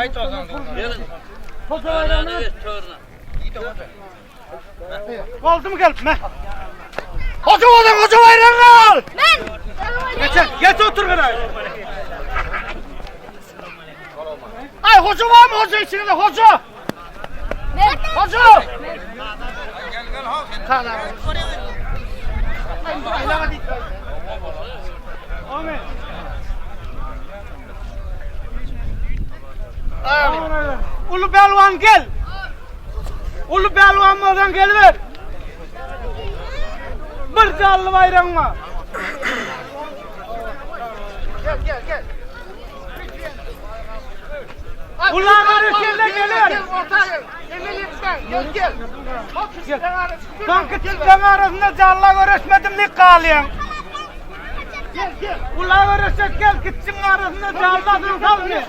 Aýt ozan. Hoca baýragyny. Boldumy gelip me. Hoca bolun hoca baýragyny al. Men. Geç geç otur gıra. Ay hoca var mı hoca içinde hoca? Men. Hoca! Amin. Amin. Ulu Belwan gel. Ulu Belwan bolsan geliber. Bir canly baýragyň bar. Gel gel gel. Ulan arasında gelir. Gel orta gel. Emel etmen. Gel gel. Bak küçüklerin arasında. Son küçüklerin arasında canla görüşmedim ne kalıyorsun? Gel gel. Ulan görüşecek gel küçüğün arasında canla kalmıyor.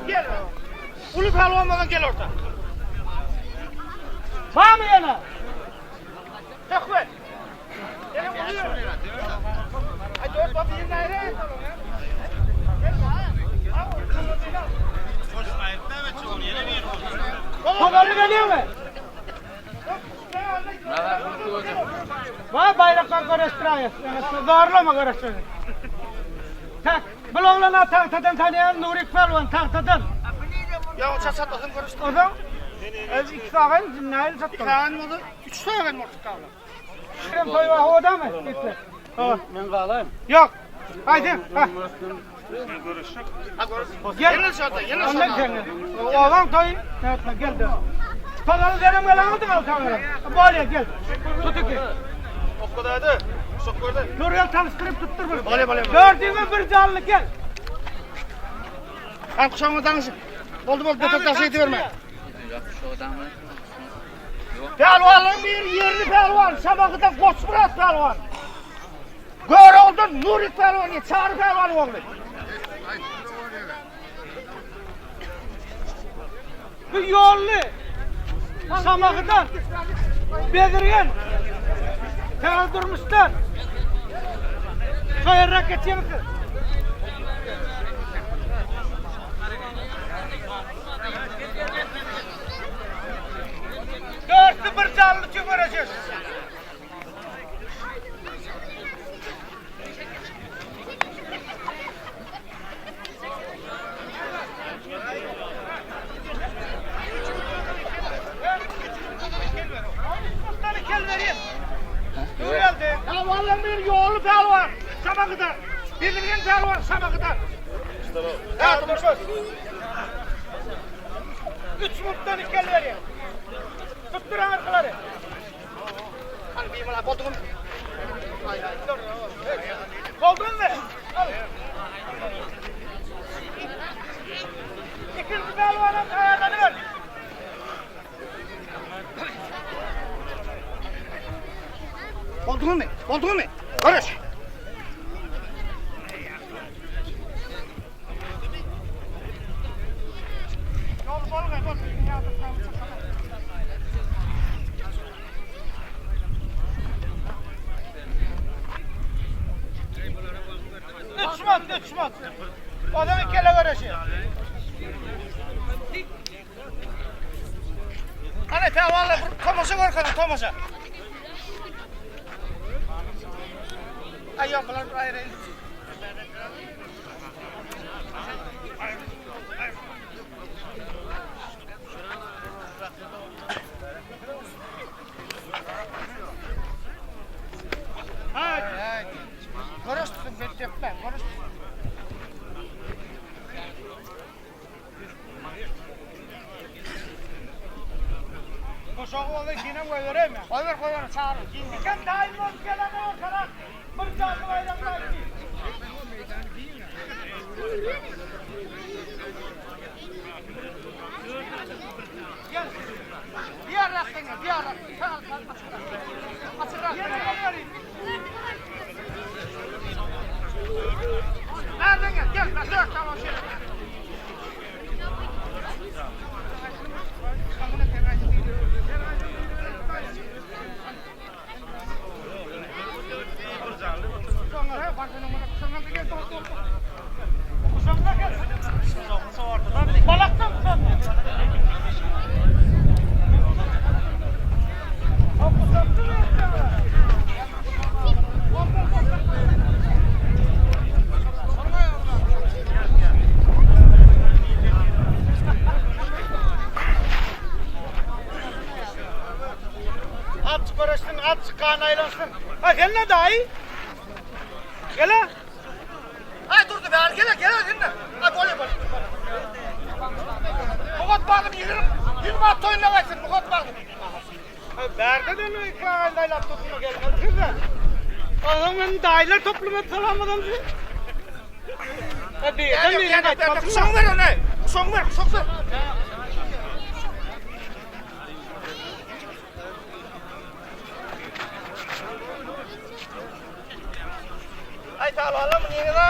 Gel. Ulu pehlivan gel orta. Var mı yana? Sökme. Gel oluyor. Ay dört bak bir daire. Haberli geliyor mu? Var bayraklar karıştırayız. Zorlama karıştırayız. Tak, bu oğlanı tahtadan tanıyan Nurik Pelvan tahtadan. Ya o çat çatlasın görüştü. O zaman ez iki sağın cinayet sattı. Kaan oldu. Üç sağın orta kaldı. Benim toy var o mı? Gitti. Men galayım. Yok. Haydi. Ha. Gel. Yine şartta, yine Ondan şartta. sen. Oğlan toy. Evet, gel de. Pazarı derim gel almadın al tamam. Böyle gel. Tut ki. O kadardı. Çok gördü. Nuriye tanıştırıp tuttur bunu. Bale, bale, bale. Dördüğüme bir canlı gel. Ben kuşağıma danışın. Oldu oldu beter taşı ediverme. Pehlivanın bir yerli pehlivan, Şamakı'da Koç Murat pehlivan. Gör oldu Nuri pehlivanı, Çağrı pehlivanı oldu. Bu yollu. Şamakı'dan. Bedirgen. Teral durmuşlar. Soyarrak geçiyor musun? Dörtlü bir canlı tüm göreceğiz. Muhtarı kel vereyim. Dur geldi. Pehlivanın bir yollu pehlivan, Şamakı'da. Bildiğin pehlivan Şamakı'da. Evet, durmaz. Üç muttan kel vereyim. Tuttur arkaları. Hani bir bana koltuğum. Buldun mu? Al. İkinci pehlivanın ayarlarını ver. Koltuğum mu? Koltuğum mu? Görüş. Üç mat, üç mat. Adamı kele görüşüyor. Hani pehlivanla bir tomaşa gör kadın tomaşa. Ay yok bunlar bir ayrı. Hadi. Görüştüm ben görüştüm. Koşağı oldu yine koyuyor mi? Koyver koyver çağır. Diken daim olup gelen o kadar. Bir canlı bayramlar ki. Gel. Bir arasına bir arasına. Çağır açık. Açık. Nereden gel? Gel. Ben dört tamam şey. eken-le daýy. Gel-ä. Aý durdy bäri gel gel indi. Aý bolýa bolýa. Mugat bagym 20 20 at toýuna gaýtsyn Mugat bagym. Bärde de iki agaýyn aýlap dursun gelmez size. Onuň men daýylar toplumy salamladym. Ha birden birden gaýtmaz. Soň ver ony. Soň ver, soň ver. Aý pälwanlar muny ýeňiz-a.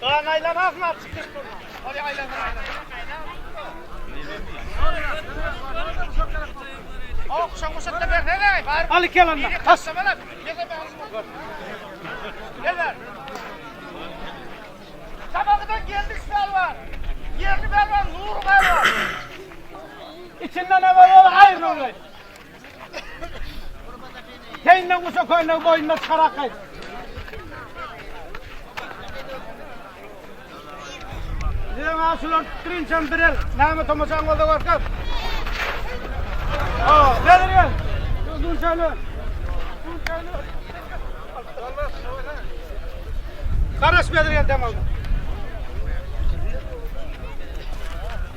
Gan aýlanasyn açyk çykyp dur. Hadi aýlansyn aýlansyn. O kuşak kuşakda bersene. Bar. Al iki ýalanda. Taşlamana. Gel ver. Sabagydan geldik pälwan. Yerli pälwan, Nur pälwan. İçinden evvel ol aýryl ol. Teýinden guşa köýnegi boýnuna çykarak gaýt. Diýen ha şular tutdurynçam bir el. Näme tomaşaň bolsa görkez. Ha, gelir gel. Dur şöyle. Dur şöyle. Garaş bedir gel dem aldı.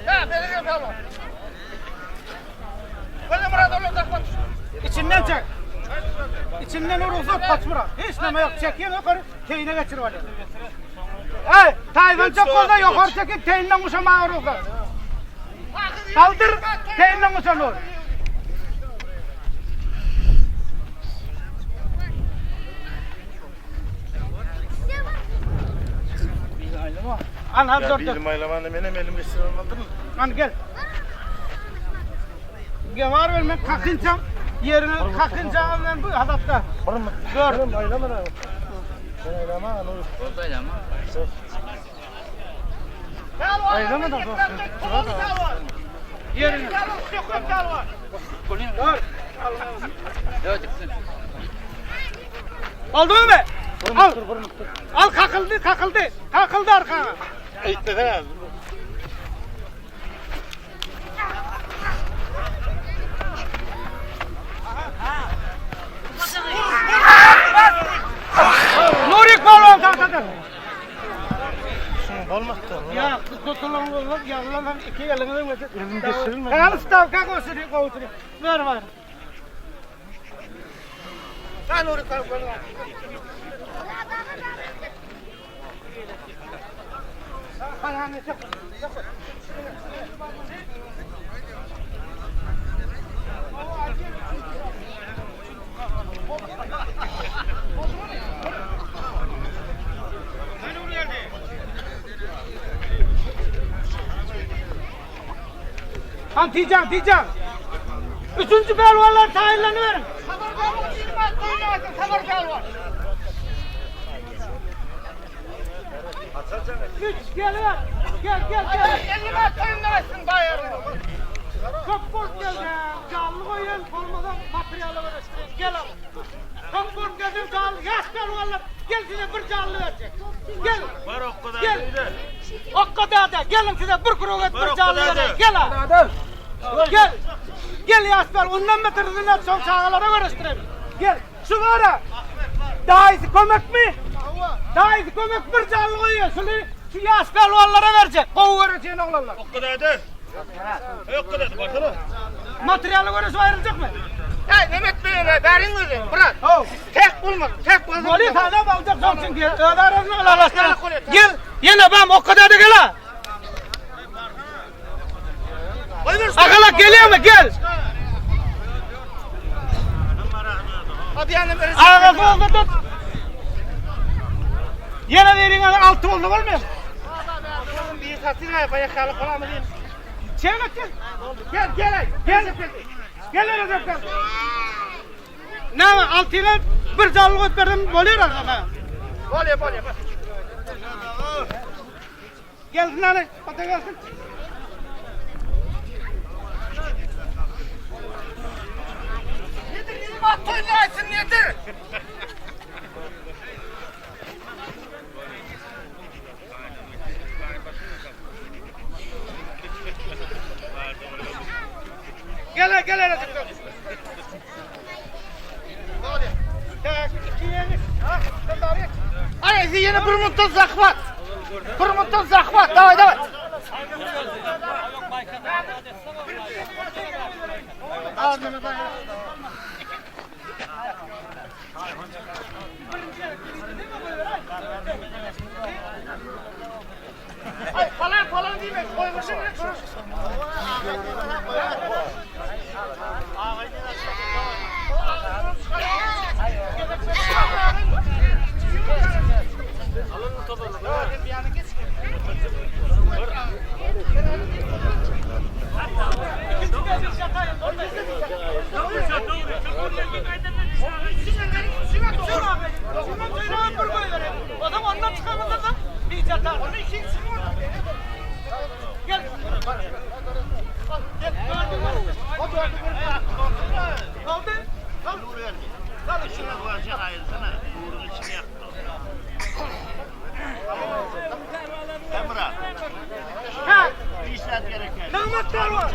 Ha, bedir gel pälwan. İçinden çek. İçinden ruhsat kaçmıra. Hiç neme yok. Çekin yukarı, teyine geçir var. Ey, Tayvan çok oldu yukarı çekip teyinden kuşama ruhsat. Kaldır, teyinden kuşanır. Anam Ya dört. bilim aylamanı menem elim geçirmem Lan gel. Var verme kakınçam yerine kakınçam ben bu hadatta. Dört. Aylama da. Sen aylama. Aylama da Yerine. Dört. Oldu mu? Al. Al kakıldı kakıldı. Kakıldı arkana. Aytdesene. Nurik balon tahtadan. Bolmazdı. Ya tutulan olur, yarılan iki elini de Elim geçirilmedi. Al stavka koşuyor, koşuyor. Ver ver. Sen Nurik pälwan. Han diyeceğim, diyeceğim. Üçüncü pelvanlar tayinlerini verin. Sabar pälwan, 20 at toýuna gaýtsyn, Sabar pälwan. Üç, gel ver. Gel, gel, gel. 50 at toýuna gaýtsyn baýaryn. Çok bort geldi. Canlı koyun, olmadan materyala uğraştırayım. Gel al. Çok bort geldi, canlı. Yaş pelvanlar. Gel size bir canlı verecek. Gel. Var o kadar Gel. değil. O kadar da. Gelin size bir kuru et, bir canlı vereyim. Gel al. Gel. Gel Yasper, ondan beterinden son çağalara uğraştırayım. Gel. Şu var ya. Daha iyisi kömek mi? Daha iyisi kömek bir canlı koyuyor. Şunu şu Yasper oğullara verecek. Kovu vereceğin oğlanlar. O kadar değil. O kadar. Baksana. Materyale göre şu ayrılacak mı? Hey, Mehmet Bey, berin özü, bırak. Ho. Tek bulma, tek bulma. Vali sana alacak son çünkü. Öyle arasını alaştırın. Gel. Yine ben o kadar da gel ha. Akalak geliyor mu? Gel. Abi yanım Ağası oldu tut. Yine verin altı oldu olmuyor mu? Bir satın ay, bayağı kalıp falan mı diyeyim? Çevir gel. Gel, gel, Gel. Gel Recep gel. Ne var? Altıyla bir canlı koyup verdim. Oluyor arkada. Bolya, bolya, bak. Gelsin hani. Ata gelsin. Nedir, 20 at toýuna gaýtsyn, nedir? Gel gel Recep gel. bir minutdan zahvat. Bir minutdan zahvat. Daway daway. Ay falan falan diýme. Goýburşyň Ondan çıkamazsan bir çatar. Gel. Oldu. Ha. Damat var.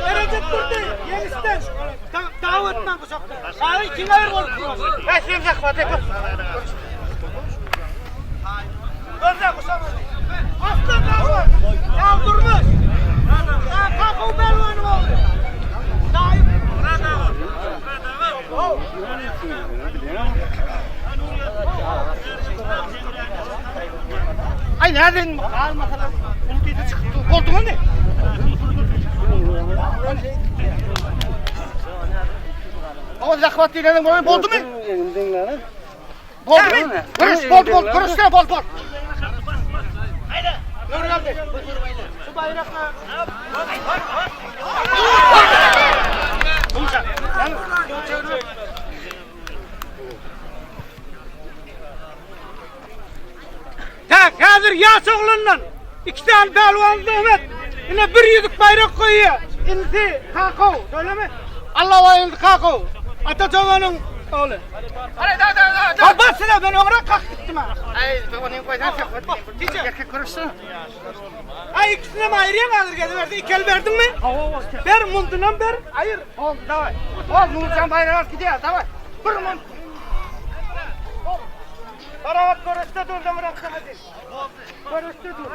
Erecek durdu. Yenisten. Davetden bu soktu. Ay kim ayır olup Ha sen zahvat. Gözle kuşamı. Aslan var. Ya durmuş. Ya kalkın belvanı oldu. Dayı. Ay nereden almasalar bunu dedi çıktı. Oldu mu ne? O zahvat diýlerin boldy mu? Boldy mu? Görüş boldy boldy. Görüşler boldy boldy. Şu bayrakla. Tak, hazır yaş oğlundan. İki tane pehlivan Mehmet. Yine bir yüzük bayrak koyuyor. İnsi Kakao, öyle mi? Allah var indi Kakao. Ata çobanın oğlu. Hadi da da da. Babası da ben ona kalk gittim ha. Ay onu koysan zahvat. Erkek görüşsün. Ay ikisine mi ayırayım hazır geldi İki el verdin mi? Ver mundundan ver. Ayır. Oldu davay. Ol Nurcan bayrağı gidiyor davay. Bir mun. Karavat görüşte dur da bıraktı hadi. Görüşte dur.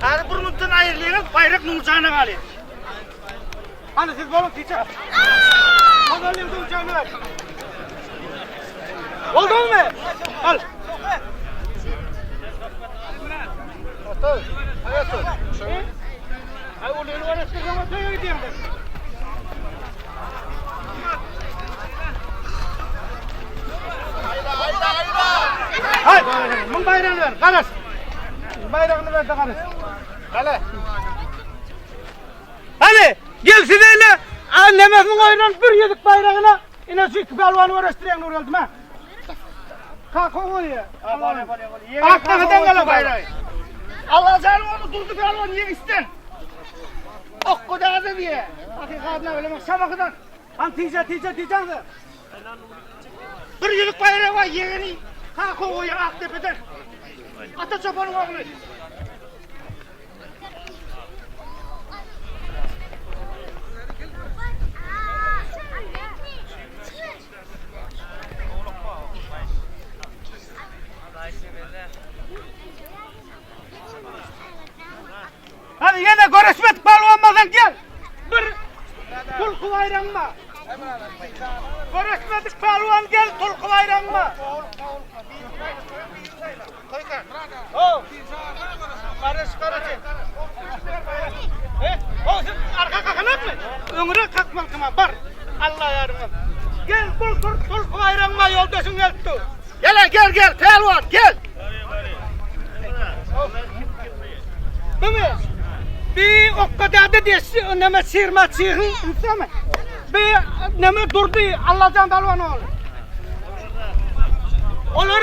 Hadi bir mundan ayrılıyoruz. Bayrak Nurcan'a kalıyor. Hani siz bolun teacher. Hadi uçağını ver. Oldu mu? Al. Ay o lelu var ama köye gideyim ben. Hay, bunun bayrağını ver, karış. Bayrağını ver de karış. Hadi. Hadi gel sizeyle annemizin oynan bir yedik bayrağına. Yine şu iki pehlivanı uğraştırayan uğraştım ha. Kalk o ya. Aklıma gelen bayrağı. Allah canım onu durdu pehlivan yegistin. Okku da diye. Hakikatine öyle bak sabahından. Han tice tice tice. Bir yıllık bayrağı var yeğeni. Kalk o ya Aktepe'den. Ata çobanın oğlu. Hadi yine görüşmek pehlivanmadan gel. Bir tulku bayrağıma. Görüşmedik pehlivan gel tulku bayrağıma. Oh. Karış karış. He? O sen arka kalkanak mı? Öňüre kalkmalı tamam bar. Allah yardım. Gel bul tur tulku bayrağıma yoldaşın geldi. Gel gel gel pehlivan gel. Değil mi? Bir o kadar da desin, neme sirma sirhin, insan mı? Bir neme durdu, Allah'tan balvan oğlu. Olur,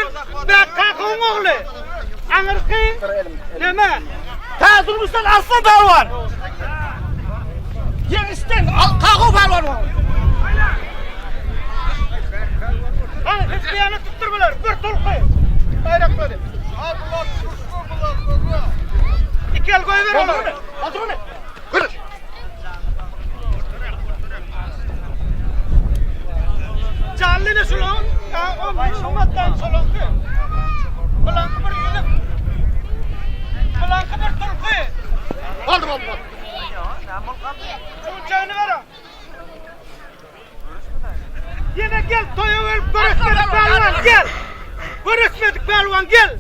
be kalkın oğlu. Anırkı, neme? Ta durmuştan aslan pehlivan. Yegistin kalk o pehlivan oğlu. Hani Hristiyanı tutturmalar, bir tulku. Bayrakları. İki el koyuver Oldu onu. mu? Oldu mu? Görüş. Şolaňky. Bulaňky bir ýüzük. Bulaňky bir tulky. Boldy boldy boldy. Çuňçagyny beriň. Ýene gel toýa gelip göreşmedik pälwan gel. Göreşmedik pälwan gel.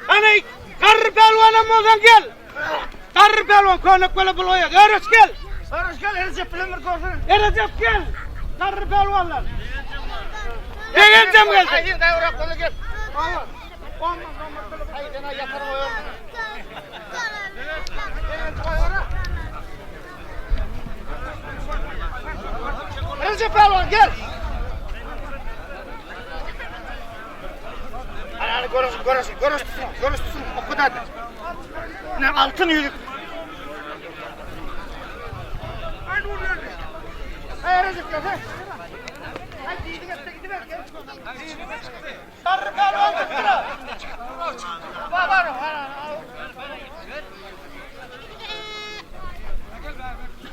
Ana garry pälwanam bolsaň gel. Garry pälwan könek bile bul oýa. Göreş gel. Göreş gel Erejep bilen bir görsün. Erejep gel. Garry pälwanlar. Begencem geldi. Aýdyn gaýrak goly gel. Awa. Aýdyna ýatar goýar. Recep pälwan gel. Hadi hadi görüş görüş görüş görüş o kadar. Ne altın yüzük. Hey Recep gel. Hey. Hadi gidin gidiver gel. Garry pälwan tutdyra. Var var var.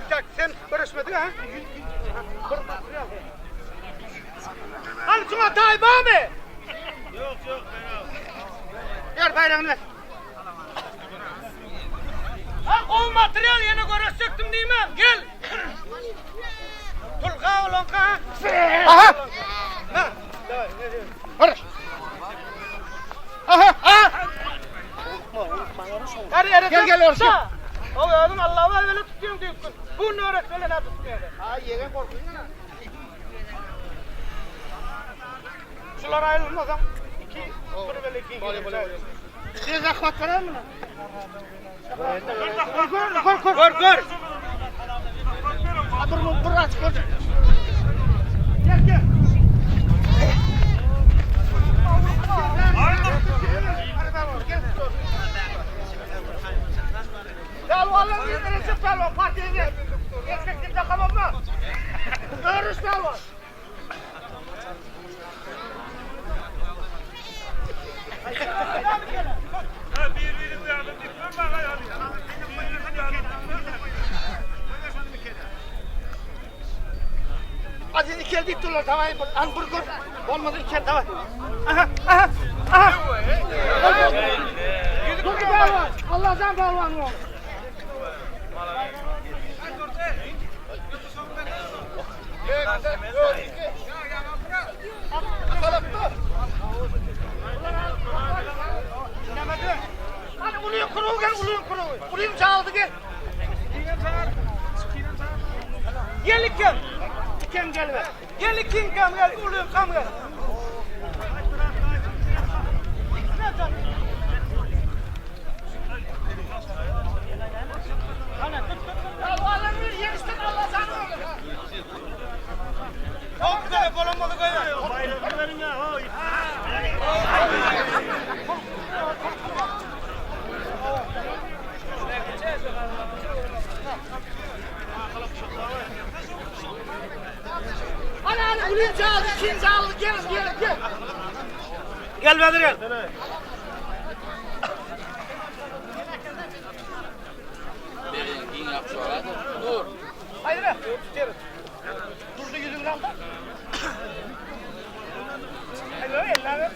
Tak sen görüşmedin ha? Al şuna tay mı? Ver bayrağını ver. Ha gowy material ýene görüşjekdim diýmem. Gel. Tulka olanka. Aha. Ha. Görüş. Aha. Aha. Her yere Gel, gel, örşü. O özüm Allah'a öyle tutuyorum diyorsun. Bunu öğretmeli ne tutmuyor. Ha yegen korkuyor. Şular ayrılmazam. İki, bir böyle iki. Siz zahmet verer mi? Gör, gör, gör. Gör, Dur dur aç gör. Gel gel. Pehlivanlar bir Recep pehlivan partiye gel. Erkek kimse kalmaz. Görüş pehlivan. Hadi iki el dik durlar tamam. An bur gör. Olmadı iki el tamam. Aha aha aha. Dur pehlivan. Allah'tan pehlivan ol. Hadi uluyun kuruğu gel uluyun kuruğu. Uluyun çaldı gel. Gel ikem. İkem gel ver. Gel ikim kam gel. Uluyum kam gel. Pehlivanlar bir yemiştin Allah sana olur. Çok güzel olamadı koyar. Hadi hadi uluyun çaldı kim çaldı gel gel gel. Gel Bedir gel. Haydi be. Durdu yüzünü aldı. Haydi be eller ver.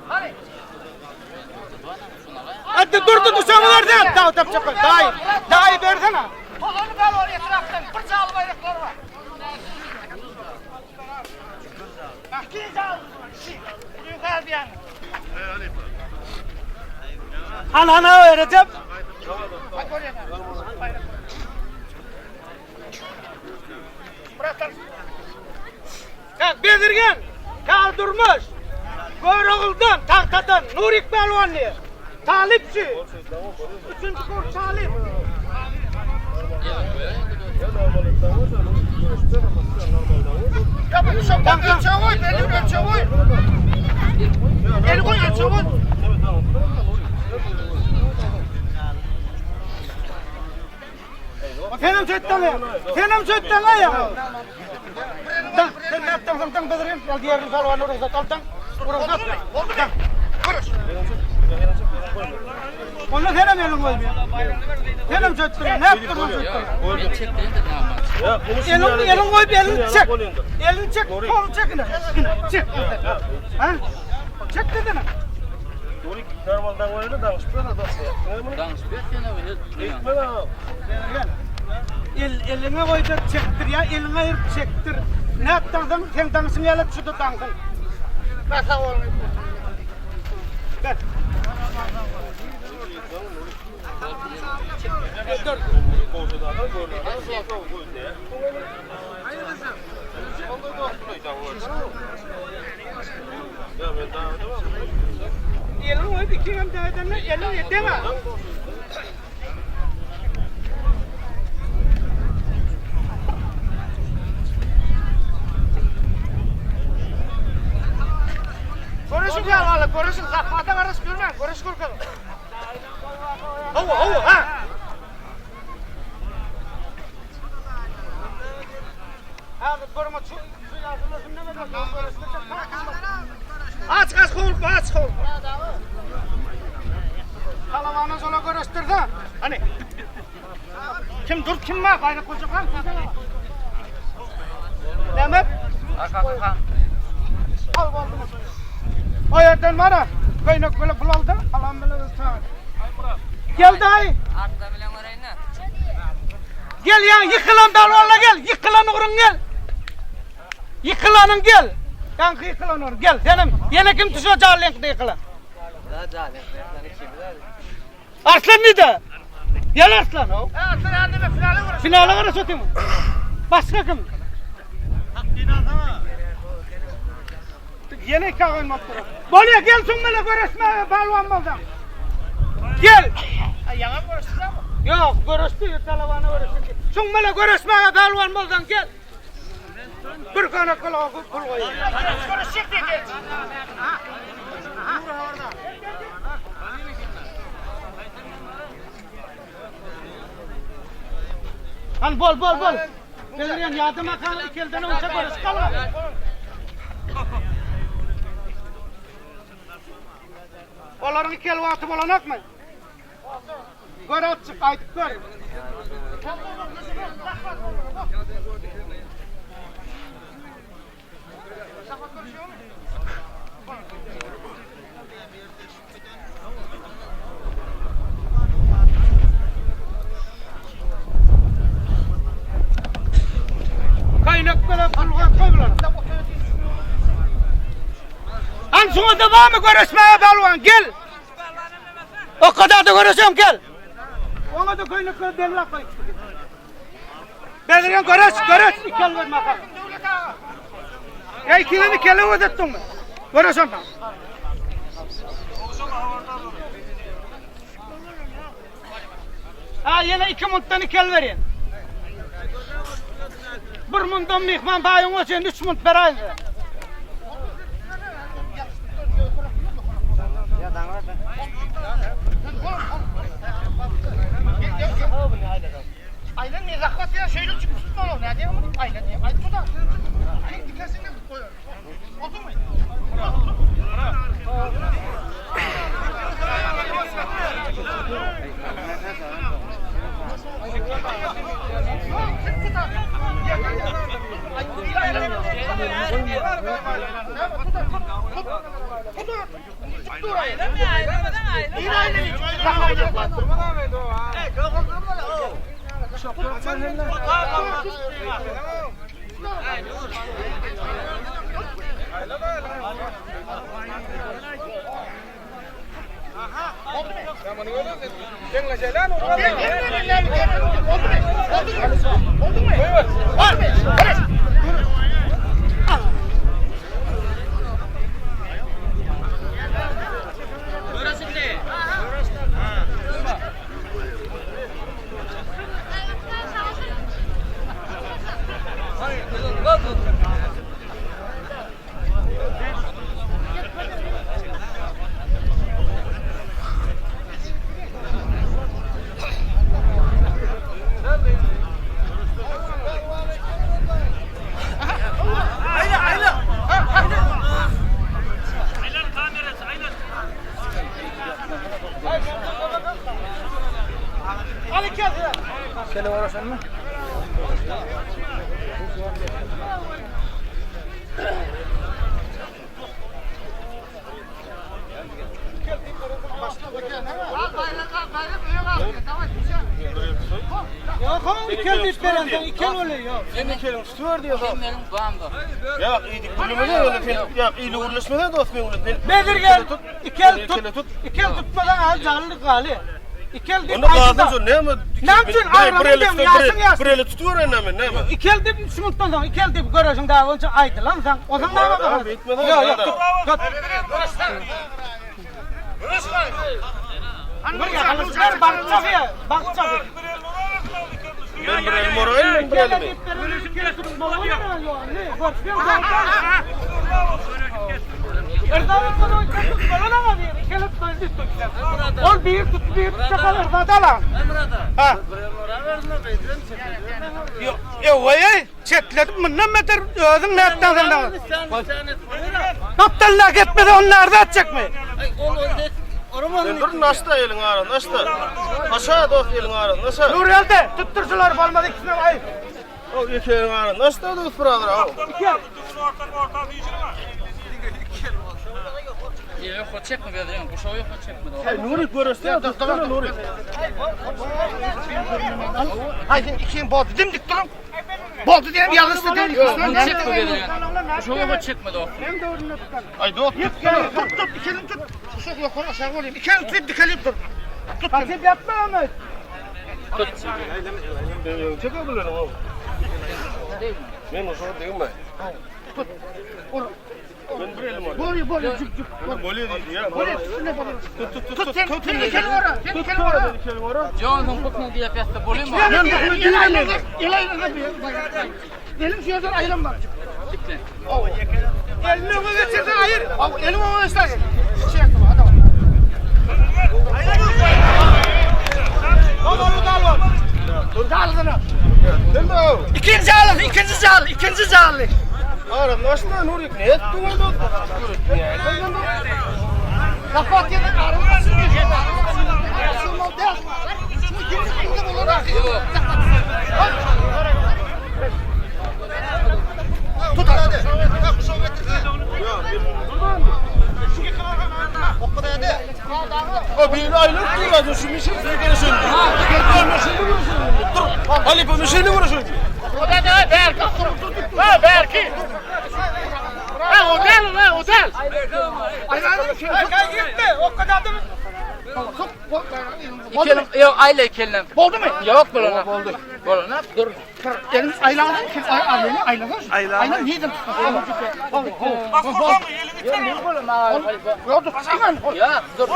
Hadi. Hadi durdu duşanı verdi. Daha tap çapı. Daha iyi. Daha iyi versene. Tozanı pehlivan etraftan bir çalı bayrakları var. İkinci çaldı. Uluyun kaldı yani. Han hana vereceğim. Bak oraya. Bayrak. Bırak Ha, Bezirgen, Kal Durmuş, Göroğul'dan, Tahtadan, Nurik Pehlivanlı, Talipçi, Üçüncü kurs Talip. Ya bu şapkan ölçe koy, benim ölçe koy. Eli koy ölçe koy. Senem sötden ya. Senem sötden ya. Dan, sen ne yaptın? Sen sen Bezirgen, gel diğerini pehlivanı ruhsat al, dan. Ruhsat. Oldu mu? Görüş. Onda senem eliň goýmaýar. Senem çötdürme. Ne yapdyrma çötdürme. Eliň, eliň goýup elini çek. Elini çek, koluny çek ine. Ine, çek. Ha? Çek dedin. El, eliňe goýda çekdir ya, eliňe ayırıp çekdir. Ne yaptın? Sen daňsyn ýaly şu da daňsyn. Basa bolun. Gel. Elini goýup ikiňem dädene elini edeme. Görüşün pälwanlar, görüşün. Zapmata garaşyp ýörmäň, görüş görkeziň. Hawa, hawa, ha. Häzir görme şu şu ýaşuly neme Aç aç kovulma, aç kovulma. Talabana sola görüşdirse. Hani kim dur kim var? Bayrak koca kan. Demek? Al boldu. O yerden var ha. Kaynak böyle pul aldı. Alan böyle sağ. Gel dayı. Gel ya yıkılan dalvarla gel. Yıkılan uğrun gel. Yıkılanın gel. Yankı yıkılan uğrun gel. Senin yine kim düşüyor cahil yıkılan? Arslan nerede? Gel Arslan o. Aslan anneme finale vurur. Finale kadar satayım. Başka kim? Yine iki koymak Bolya gel sun bana görüşme balvan baldan. Gel. Yana görüştü ama. Yok görüştü talabana görüştü. Sun bana görüşme balvan baldan gel. Bir kana kula pul koy. Görüşecek diye geldi. Han bol bol bol. Biliryen yardıma kal ikelden olsa görüş kalma. Onların iki el vakti bolanak mı? Gör atçık aytıp gör. Kaynak böyle pulga koy bular. Han şuna da var mı görüşmeye balvan gel. O kadar da görüşüyorum gel. Ona da kaynak böyle deli koy. Belirgen görüş görüş. İki el verme bakalım. Ya ikilini iki ele ödettin mi? Görüşüyorum ben. Ha yine iki munttan iki el vereyim. Bir mundan mihman bayın olsun, üç munt berayın. Aynen ne zakvat ya şöyle çıkıp tutma oğlum. Ne diyeyim? Aynen diye. Ay tut da. Ay dikesini koyuyor. Oturmayın. Ikel size. Şeýle görüşenmi? Ýok, ikel diýip berensoň ikel bolýar. Ýok. Sen ikeliň tutuber diýýär. Meniň bamda. Ýa, iýdik gürlemeden öyle sen ýa, ili gürleşmeden dost men bilen. Sen Bedir gel. Ikel Ikele tut. tut. Ikel tutmadan al janly galy. Ikel diýip Onda galsyn şu näme? Näme üçin Bir aýramaly eli diýen tut, ýaşyň ýaşyň. bir eli tutuber näme, näme? Ikel diýip şundan soň ikel diýip göreşiň daha boýunça aýdylan soň. Ozaň näme Abi, bakarsyň? etmez Ýok, ýok. abi. Tut. Bir ýakalaşlar bakça bir, bakça bir. Ben bir elim orayım, ben bir İkel elimi. diýip berensoň ikel tutmaly bolýar. Ol bir tut bir çakal ırzada Ha. Yok, ey, çetledim bundan beter özün ne yaptın sen de? Kaptanlık etmedi onlar da atacak mı? Sen dur naşta elin ara, naşta. Aşağı dost elin ara, naşa. Nuriyelde tuttursular olmadı ikisine ay. O iki elin ara, naşta dost brother. o. Yok o çekme Bedri'nin. Kuşağı yok o çekme. Hey, Nuri görüşsene, tutsana Nuri. Haydi ikin boldu dimdik durun. Boldu diyelim yalnız da değil. Bunu çekme Bedri'nin. Kuşağı yok o çekme o. Ay dost tutsana. Tut tut dikelim tut. Kuşak yukarı aşağı olayım. İki tut dikelim dur. Tut. Kaçıp yapma ama. Çekebilirim oğlum. Men uşağı değil mi? Ben bir elim oraya. Boruyu boruyu cüp cüp. Bolya dedi ya. Boruyu üstüne boruyu. Tut tut Tut sen. Tut Sen dikelim ora. Sen dikelim ora. Dikelim ora. Johnson buknu diye piyasta bolayım mı? Elim şu yerden ayılan var. Dikle. Elini öne geçirden ayır. Elimi öne geçirden. Şey yaptım adam. Sen de o. İkinci alı, ikinci alı, ikinci alı. Ara naşta Nuri ne ettin o dost? Ne ettin Kapat yerine araba sürüyor. Asılma değil. Şu günlük burada olur. Tut hadi. O bir aylık diyor şu mişin görüşüldü. Dur. Halife mişini görüşüldü. Ha belki. Ha otel ha otel. Kay gitti. O kadar da İkelim, yok aile ikelim. Oldu mu? Yok bolana. Boldu. Bolana dur. Elimiz aylandı. Aylandı. Aylandı. Aylan yedim. Yok dur. Ya dur.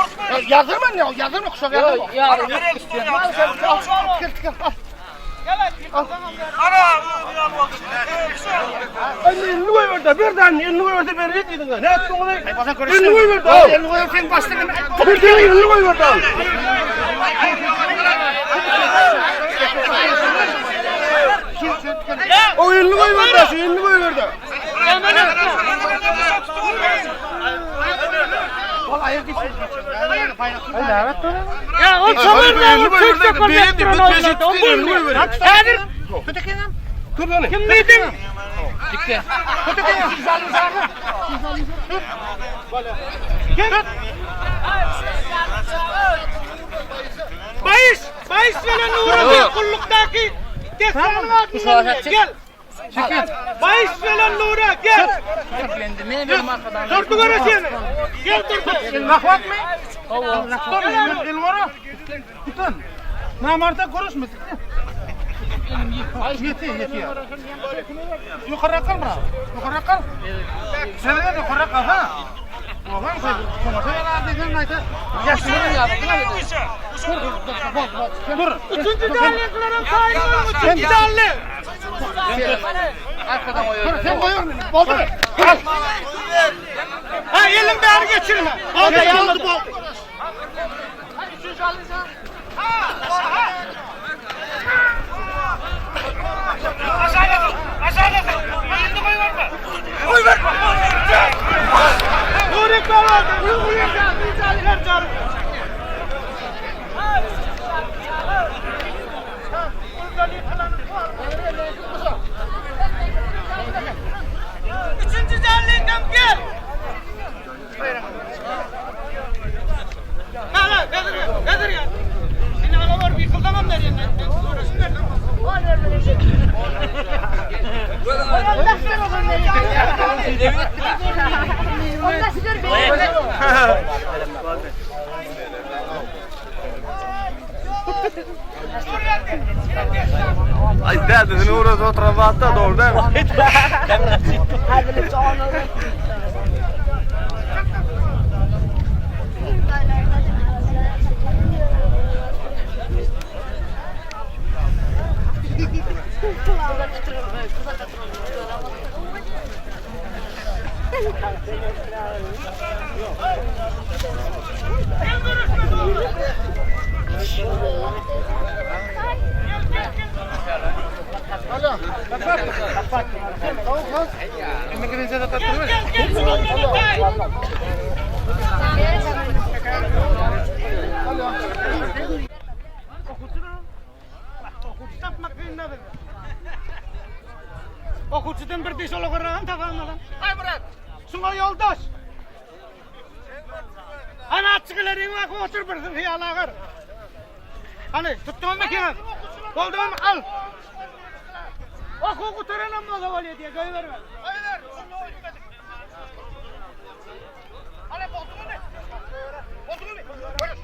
Yazdırma ne? Yazdırma kuşak yazdırma. Yok yarın yok istiyorum. Al al al al. Elini koyuverdi. Bir tane elini koyuverdi. Ben ne dedin? Ne ettin onu? Elini koyuverdi. Elini koyuverdi. Sen başladın. Bir tane elini koyuverdi. O elini koyuverdi. Şu elini koyuverdi. Ya o çamur da o çek çakal yaptıran oynadı. O bulmuyor. Hadi. Kim dedin? Dikle. Bayış. Bayış veren Nuri kulluktaki destanın adını gel. Bayış veren Nuri gel. Diklendi. Ne benim arkadan. Durdu görüşelim. Gel durdu. Nahvat mı? Namarda görüşme. Yeti yeti. Yukarı kal bırak. Yukarı kal. Sen de yukarı kal ha. Oğlan sen konuşa dedin ayta. Dur. Üçüncü canlıların sahibi olun. Üçüncü canlı. Arkadan koyuyor. Sen koyuyor musun? Oldu mu? Ha elin beri geçirme. Oldu oldu oldu. Nuri Karaoğlu. Nuri Karaoğlu. Ay dädesini uğraşyp oturan wagtda dogry dälmi? Okuwçy tapmak kyn-da bize. Okuwçydan bir diş olagarragam tapanmalam. Aýmyrat, şuňa ýoldaş. Hany açyk ileriň bak otur birsin hyýal agar. Hany tutduňmy keňiz? Boldumy al. Okuw gutaranam bolsa bolýa diýe goýberme. Goýber, şunda oýtmadyk. Hany bolduňmy? Bolduňmy? Görüş.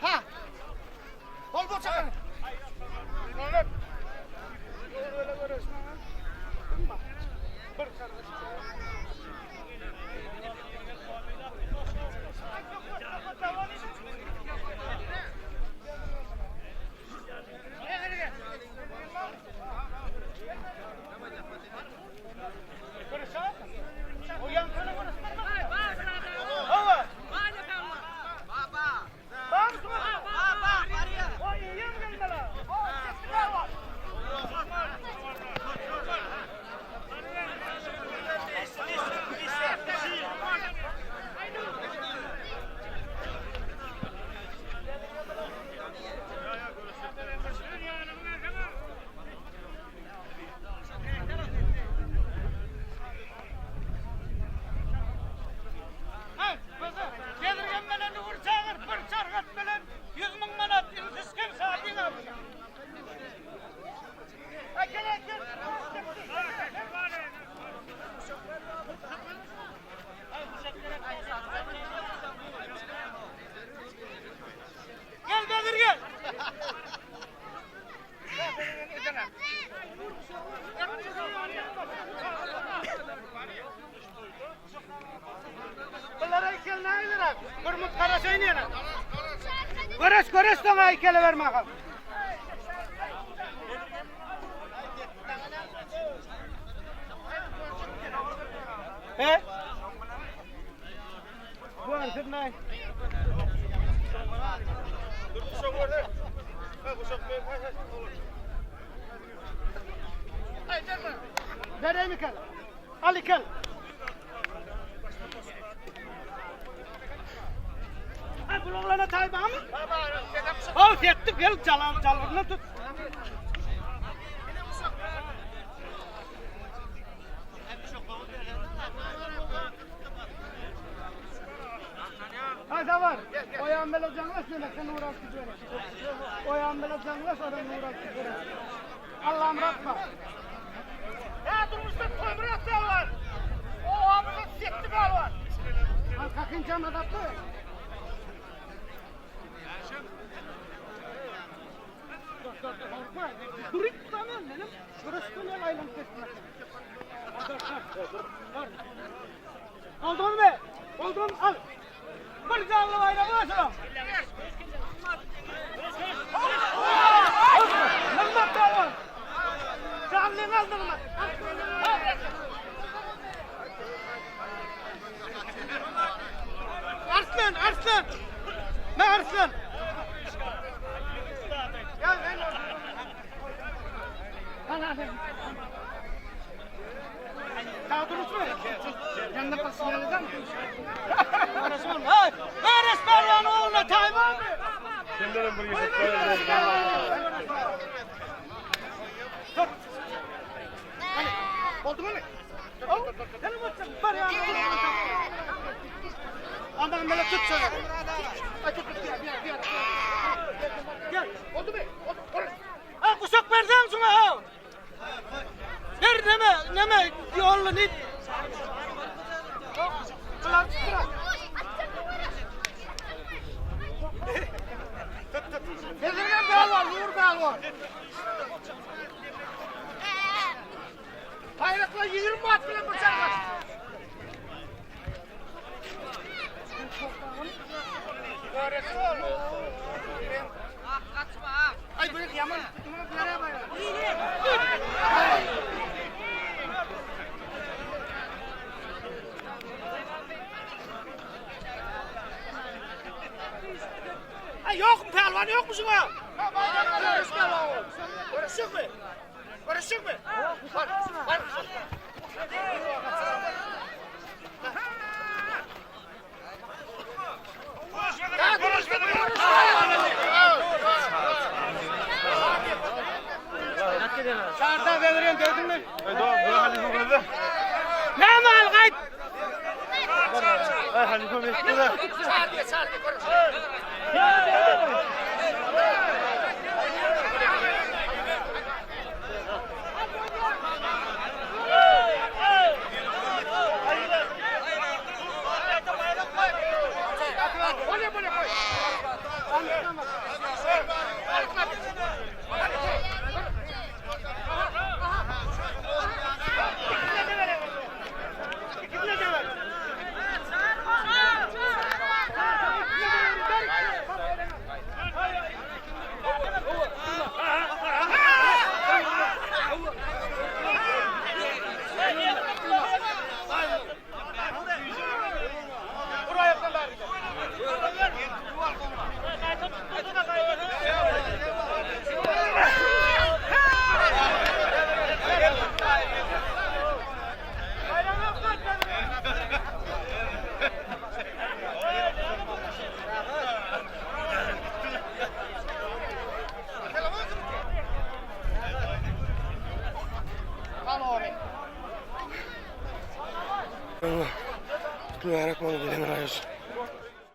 Ha. Bol bol çakar. Bezirgen bilen ugur çagyr, bir çargat bilen 100 mün manat iltiskem sadyň abi. Gel gel. Gel Bezirgen. Bunlara heykel ne lira? Kurmut karaşayın yana. Göreş göreş sana heykeli verme bakalım. He? Bu arasın ne? Vereyim ikel. Al ikel. Ay bu oğlana tayba mı? Al yetti gel çalan çalırını tut. Haydi var. O yan bela canlaş ne sen uğraş gidiyor. O yan bela canlaş adam uğraş gidiyor. Allah'ım rahmet. Ya durmuşta Toymurat da var. O amına sekti var. Al kakınca adaptı. Dur dur dur korkma. Durup tutamıyorum benim. Burası tünel aylanıp etmek. Aldın mı? Aldın al. Bir canlı bayrağı açalım. Nırmak da var. Canlını aldın mı? Arslan, Arslan. Ne Arslan? Gel, gel. Al, al. Hey, Göreş pälwan ogluna taý barmy? Senlerem bir gezek Tut. Oldu mu? Aman böyle tut şöyle. Ay tut tut bir bir bir. Gel. Oldu mu? Oldu. Oldu. Ha kuşak versen şuna ha. Ver neme neme yollu ne? Ulan bırak. Bezirgen pehlivan, Nur pehlivan. Bayrakla 20 at bilen bıçak at. Ay bırak yaman. Nereye bayrak? Ay yok mu pehlivan yok mu şuna? Görüş pehlivan. Görüşük mü? Görüşük mü? Var, var. Ya görüşme, görüşme. Çarda veriyorum gördün mü? Ay doğru, doğru Halife burada. Ne mal gayt? Ay Halife bekle. Çağır çağır görüş. Oley, oley, koy. İkisine de ver. Mübarek olsun bilen rayos.